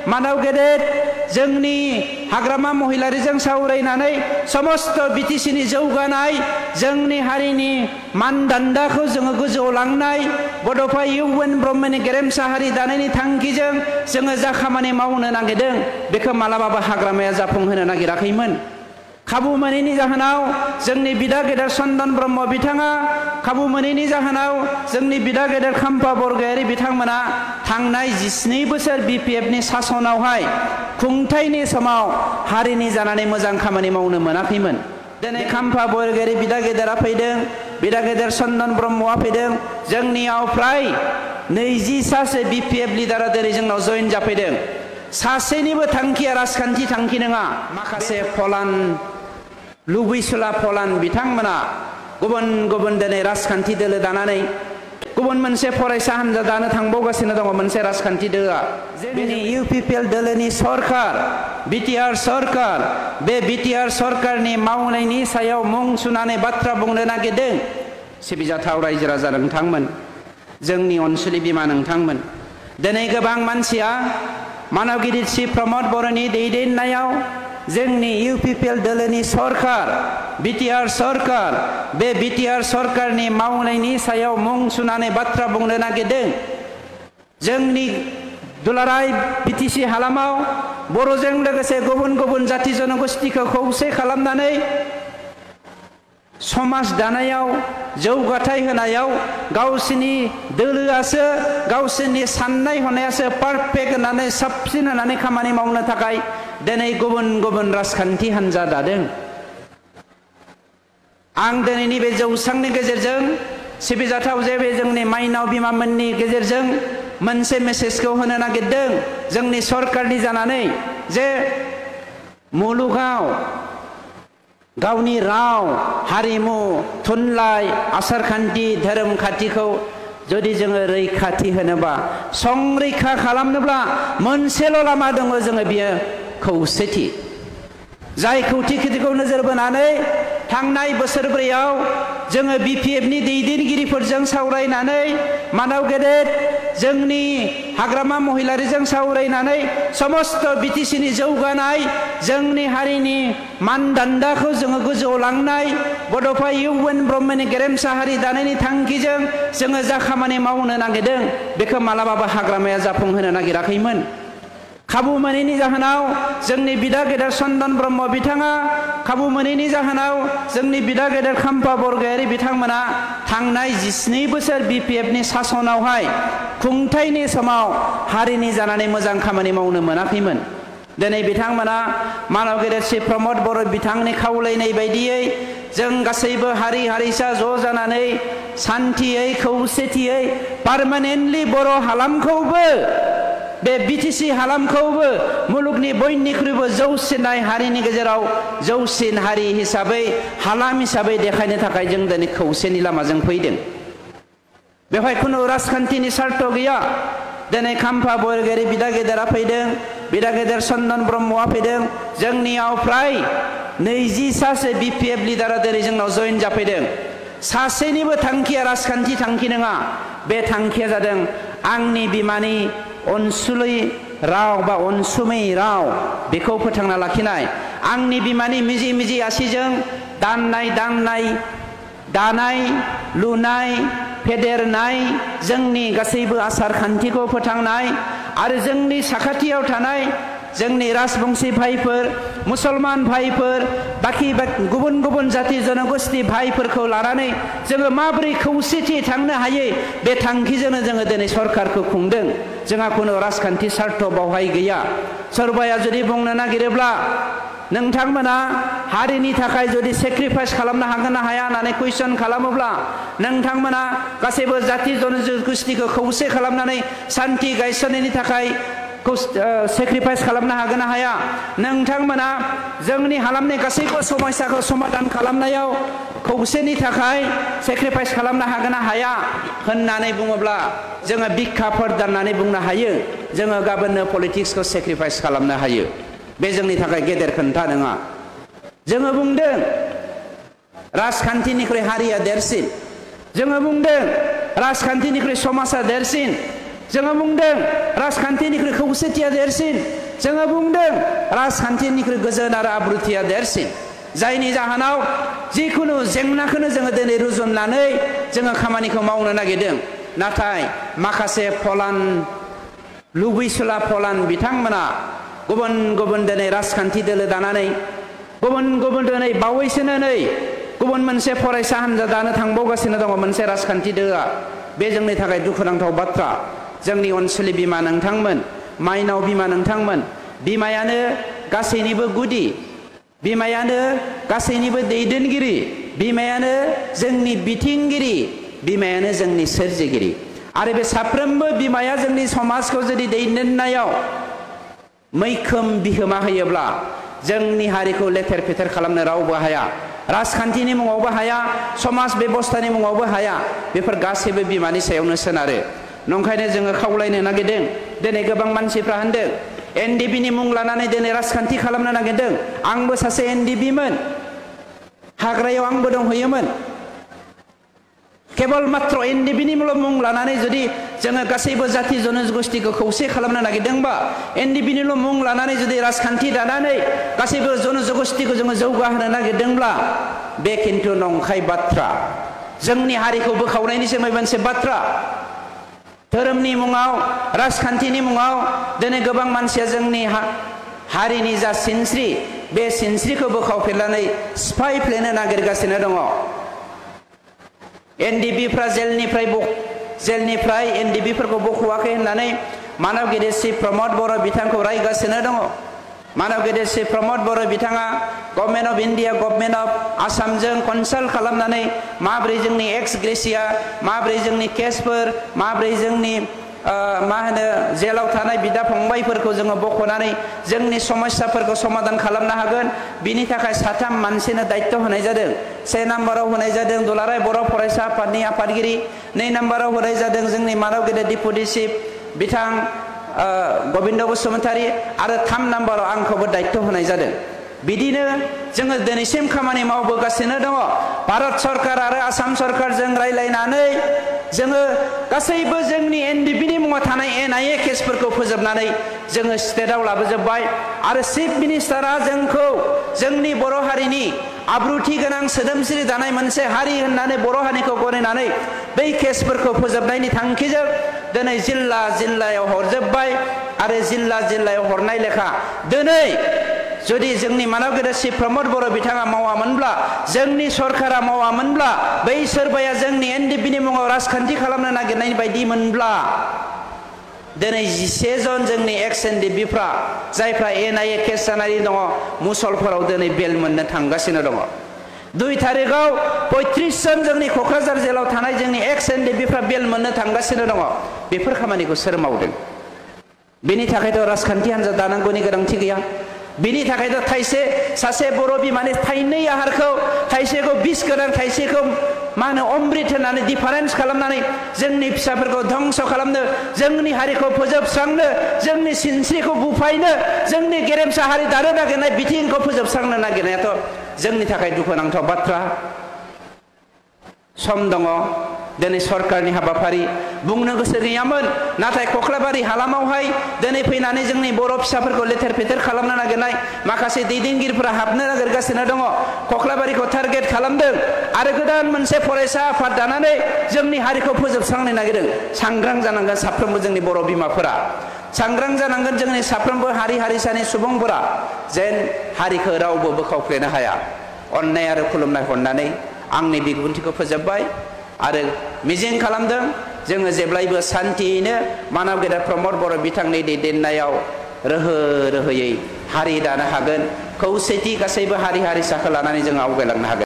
मानव गेदेर जोंनि हाग्रामा महिलारिजों सावरायनानै समस्त बिटिसिनि जौगानाय जोंनि हारिनि मानदान्दाखौ जोङो गोजौआव लांनाय बड'फा इउएन ब्रह्मनि गेरेमसा हारि दानायनि थांखिजों जोङो जा खामानि मावनो नागिरदों बेखौ मालाबाबो हाग्रामाया जाफुंहोनो नागिराखैमोन। खाबु मोनैनि जाहोनाव जोंनि बिदा गेदेर चन्दन ब्रह्म बिथाङा खाबु मोनैनि जाहोनाव जोंनि बिदा गेदेर खाम्फा बरगयारी बिथांमोना थांनाय 12 बोसोर बिपिएफनि सासनावहाय खुंथायनि समाव हारिनि जानानै मोजां खामानि मावनो मोनाखैमोन। दिनै खाम्फा बरगयारी बिदा गेदेरा फैदों, बिदा गेदेर चन्दन ब्रह्मआ फैदों। जोंनियाव फ्राय 20 सासे बिपिएफ लिडारा दिनै जोंनाव जइन जाफैदों। सासेनिबो थांखिया राजखान्थि थांखि नङा। माखासे फलान लुबैसुला फलान बिथांमोना गुबुन गुबुन दिनै राजखान्थि दोलो दानानै गुबुन मोनसे फरायसा हान्जा दानो थांबावगासिनो दङ। मोनसे राजखान्थि दोलोआ जोंनि इउपिपिएल दोलोनि सरकार बिटिआर सरकार, बे बिटिआर सरकारनि मावनायनि सायाव मुं सुनानै बाथ्रा बुंनो नागिरदों। सिबिजाथाव रायजो राजा नोंथांमोन, जोंनि अनसुलि बिमा नोंथांमोन, दिनै गोबां मानसिया मानवगिरि श्री प्रमद बर'नि दैदेननायाव जोंनि इउपिपिएल दोलोनि सरकार बिटिआर सरकार, बे बिटिआर सरकारनि मावनायनि सायाव मुं सुनानै बाथ्रा बुंनो नागिरदों। जोंनि दुलाराय बिटिसि हालामाव बर'जों लोगोसे गुबुन गुबुन जाति जनगोष्ठीखौ खौसे खालामनानै समाज दानायाव जौगाथाय होनायाव गावसिनि दोलोआसो गावसिनि साननाय हनायासो पारफेक्ट होननानै साबसिन होननानै खामानि मावनो थाखाय दिनै गुबुन गुबुन राजखान्थि हान्जा दादों। आं दिनैनि बे जौसांनि गेजेरजों सिबिजाथाव जे बे जोंनि माइनाव बिमामोननि गेजेरजों मोनसे मेसेजखौ होनो नागिरदों जोंनि सरकारनि जानानै जे मुलुगाव गावनि राव हारिमु थुनलाइ आसारखान्थि धोरोम खान्थिखौ जुदि जोङो रैखाथि होनोबा संरैखा खालामनोब्ला मोनसेल' लामा दङ, जोङो बियो खौसेथि। जाय खौसेथिखौ नोजोर बोनानै थांनाय बोसोरब्रैयाव जोङो बिपिएफनि दैदेनगिरिफोरजों सावरायनानै मानव गेदेर जोंनि हाग्रामा महिलारिजों सावरायनानै समस्त बिटिसिनि जौगानाय जोंनि हारिनि मानदान्दाखौ जोङो गोजौआव लांनाय बड'फा इउएन ब्रह्मनि गेरेमसा हारि दानायनि थांखिजों जोङो जा खामानि मावनो नागिरदों बेखौ मालाबाबो हाग्रामाया जाफुंहोनो नागिराखैमोन। खाबु मोनैनि जाहोनाव जोंनि बिदा गेदेर चन्दन ब्रह्म बिथाङा खाबु मोनैनि जाहोनाव जोंनि बिदा गेदेर खाम्फा बरगयारी बिथांमोना थांनाय 12 बोसोर बिपिएफनि सासनावहाय खुंथायनि समाव हारिनि जानानै मोजां खामानि मावनो मोनाखैमोन। दिनै बिथांमोना मानव गेदेर श्री प्रमद बर' बिथांनि खावलायनाय बायदियै जों गासैबो हारि हारिसा ज' जानानै सान्थियै खौसेथियै पार्मानेन्टलि बर' हालामखौबो बे बिटिसि हालामखौबो मुलुगनि बयनिख्रुइबो जौसिनाय हारिनि गेजेराव जौसिन हारि हिसाबै हालाम हिसाबै देखायनो थाखाय जों दिनै खौसेनि लामाजों फैदों। बेवहाय खुनु राजखान्थिनि सार्थ गैया। दिनै खाम्फा बरगयारी बिदा गेदेरा फैदों, बिदा गेदेर चन्दन ब्रह्मआ फैदों। जोंनियाव फ्राय 20 सासे बिपिएफ लिडारा दिनै जोंनाव जइन जाफैदों। सासेनिबो थांखिया राजखान्थि थांखि नङा। बे थांखिया जादों आंनि बिमानि अनसुलि राव बा अनसुमै राव बेखौ फोथांना लाखिनाय, आंनि बिमानि मिजि मिजि आसिजों दाननाय दांनाय दानाय लुनाय फेदेरनाय जोंनि गासैबो आसार खान्थिखौ फोथांनाय आरो जोंनि साखाथियाव थानाय जोंनि राजबंशी भाइफोर मुसलमान भाइफोर बाखि गुबुन गुबुन जाति जनगोष्ठी भाइफोरखौ लानानै जोङो माबोरै खौसेथि थांनो हायो बे थांखिजोंनो जोङो दिनै सरकारखौ खुंदों। जोंहा खुनु राजखान्थि सार्थ बावहाय गैया। सोरबाया जुदि बुंनो नागिरोब्ला नोंथांमोना हारिनि थाखाय जुदि सेक्रिफाइस खालामनो हागोन ना हाया होननानै कुइसन खालामोब्ला नोंथांमोना गासैबो जाति जनगोष्ठीखौ खौसे खालामनानै सान्थि गायसननायनि थाखाय सेक्रिफाइस खालामनो हागोन ना हाया? नोंथांमोना जोंनि हालामनि गासैबो समस्याखौ समाधान खालामनायाव खौसेनि थाखाय सेक्रिफाइस खालामनो हागोन ना हाया होननानै बुङोब्ला जोङो बिखाफोर दाननानै बुंनो हायो जोङो गाबोननो पलिटिक्सखौ सेक्रिफाइस खालामनो हायो। बे जोंनि थाखाय गेदेर खोन्था नङा। जोङो बुंदों राजखान्थिनिख्रुइ हारिया देरसिन, जोङो बुंदों राजखान्थिनिख्रुइ समाजा देरसिन। जोङो बुंदों राजखान्थिनिख्रुइ खौसेथिया देरसिन, जोङो बुंदों राजखान्थिनिख्रुइ गोजोन आरो आब्रुथिया देरसिन। जायनि जाहोनाव जिखुनु जेंनाखौनो जोङो दिनै रुजुननानै जोङो खामानिखौ मावनो नागिरदों। नाथाय माखासे फलान लुबैसुला फलान बिथांमोना गुबुन गुबुन दिनै राजखान्थि दोलो दानानै गुबुन गुबुन दिनै बावैसोनो नै गुबुन मोनसे फरायसा हान्जा दानो थांबावगासिनो दङ मोनसे राजखान्थि दोलोआ। बे जोंनि थाखाय दुखुनांथाव बाथ्रा। जोंनि अनसुलि बिमा नोंथांमोन, माइनाव बिमा नोंथांमोन, बिमायानो गासैनिबो गुदि, बिमायानो गासैनिबो दैदेनगिरि, बिमायानो जोंनि बिथिंगिरि, बिमायानो जोंनि सोरजिगिरि। आरो बे साफ्रोमबो बिमाया जोंनि समाजखौ जुदि दैदेननायाव मैखोम बिहोमा होयोब्ला जोंनि हारिखौ लेथेर फेथेर खालामनो रावबो हाया। राजखान्थिनि मुङावबो हाया, समाज बेबस्थानि मुङावबो हाया। बेफोर गासैबो बिमानि सायावनो सोनारो। नंखायनो जोङो खावलायनो नागिरदों। दिनै गोबां मानसिफ्रा होनदों एनडिपिनि मुं लानानै दिनै राजखान्थि खालामनो नागिरदों। आंबो सासे एनडिपिमोन, हाग्रायाव आंबो दंहैयोमोन। केवल मात्र एनडिपिनि मुं लानानै जुदि जोङो गासैबो जाति जनगोष्ठीखौ खौसे खालामनो नागिरदोंबा, एनडिपिनिल' मुं लानानै जुदि राजखान्थि दानानै गासैबो जनगोष्ठीखौ जोङो जौगाहोनो नागिरदोंब्ला बे खिन्थु नंखाय बाथ्रा। जोंनि हारिखौ बोखावनायनिसो मोनसे बाथ्रा। धोरोमनि मुङाव, राजखान्थिनि मुङाव दिनै गोबां मानसिया जोंनि हारिनि जा सिनस्रि, बे सिनस्रिखौ बोखावफिननानै सिफायफ्लेनो नागिरगासिनो दङ। एनडिपिफ्रा जेलनिफ्राय एनडिपिफोरखौ बख'वाखै होननानै मानव गेदेर श्री प्रमद बर' बिथांखौ रायगासिनो दङ। मानव गेदेर श्री प्रमद बर' बिथाङा government of India, government of आसामजों कनसाल्ट खालामनानै माब्रै जोंनि एक्स ग्रेसिया, माब्रै जोंनि केसफोर, माब्रै जोंनि जेलाव थानाय बिदा फंबायफोरखौ जोङो बख'नानै जोंनि समस्याफोरखौ समाधान खालामनो हागोन, बिनि थाखाय 3 मानसिनो दायित्व होनाय जादों। 1 नाम्बाराव होनाय जादों दुलाराय बर' फरायसा आफादनि आफादगिरि, 2 नाम्बाराव होनाय जादों जोंनि मानव गेदेर डिपुटि चिफ बिथां गबिन्द बसुमतारी, आरो 3 नाम्बाराव आंखौबो दायित्व होनाय जादों। बिदिनो जोङो दिनैसिम खामानि मावबोगासिनो दङ। भारत सरकार आरो आसाम सरकारजों रायलायनानै जोङो गासैबो जोंनि एनडिपिनि मुङाव थानाय एनआइए केसफोरखौ फोजोबनानै जोङो स्टेटआव लाबोजोब्बाय। आरो चिफ मिनिस्टारा जोंखौ जोंनि बर' हारिनि आब्रुथि गोनां सोदोमस्रि दानाय मोनसे हारि होननानै बर' हारिखौ गनायनानै बै केसफोरखौ फोजोबनायनि थांखिजों दिनै जिल्लायाव हरजोब्बाय। आरो जिल्लायाव हरनाय लेखा दिनै जुदि जोंनि मानव गेदेर श्री प्रमद बर' बिथाङा मावामोनब्ला, जोंनि सरकारा मावामोनब्ला, बै सोरबाया जोंनि एनडिपिनि मुङाव राजखान्थि खालामनो नागिरनाय बायदि मोनब्ला दिनै 11 जन जोंनि एक्स एनडिपिफ्रा जायफ्रा एनआइए केस जानानै दङ मुसलफोराव दिनै बेल मोननो थांगासिनो दङ। 2 तारिखआव 35 जन जोंनि क'क्राझार जेलाव थानाय जोंनि एक्स एनडिपिफ्रा बेल मोननो थांगासिनो दङ। बेफोर खामानिखौ सोर मावदों? बेनि थाखायथ' राजखान्थि हान्जा दानांगौनि गोनांथि गैया। बिनि थाखायथ' सासे बर' बिमानि 2 आहारखौ, थाइसेखौ बिस गोनां, थाइसेखौ अमृत होननानै डिफारेन्स खालामनानै जोंनि फिसाफोरखौ धंस खालामनो, जोंनि हारिखौ फोजोबस्रांनो, जोंनि सिनस्रिखौ बुफायनो, जोंनि गेरेमसा हारि दानो नागिरनाय बिथिंखौ फोजोबस्रांनो नागिरनायाथ' जोंनि थाखाय दुखुनांथाव बाथ्रा। सम दङ। दिनै सरकारनि हाबाफारि बुंनो गोसो गैयामोन, नाथाय कख्लाबारि हालामावहाय दिनै फैनानै जोंनि बर' फिसाफोरखौ लेथेर फेथेर खालामनो नागिरनाय माखासे दैदेनगिरिफोरा हाबनो नागिरगासिनो दङ। कख्लाबारिखौ टारगेट खालामदों आरो गोदान मोनसे फरायसा आफाद दानानै जोंनि हारिखौ फोजोबस्रांनो नागिरदों। सांग्रां जानांगोन साफ्रोमबो जोंनि बर' बिमाफोरा, सांग्रां जानांगोन जोंनि साफ्रोमबो हारिसानि सुबुंफोरा, जेन हारिखौ रावबो बोखावफ्लेनो हाया। अननाय आरो खुलुमनाय हरनानै आंनि बिबुंथिखौ फोजोबबाय आरो मिजिं खालामदों जोङो जेब्लायबो सान्थियैनो मानव गेदेर प्रमद बर' बिथांनि दैदेननायाव रोहोयै हारि दानो हागोन। खौसेथि गासैबो हारि हारिसाखौ लानानै जों आवगायलांनो हागोन।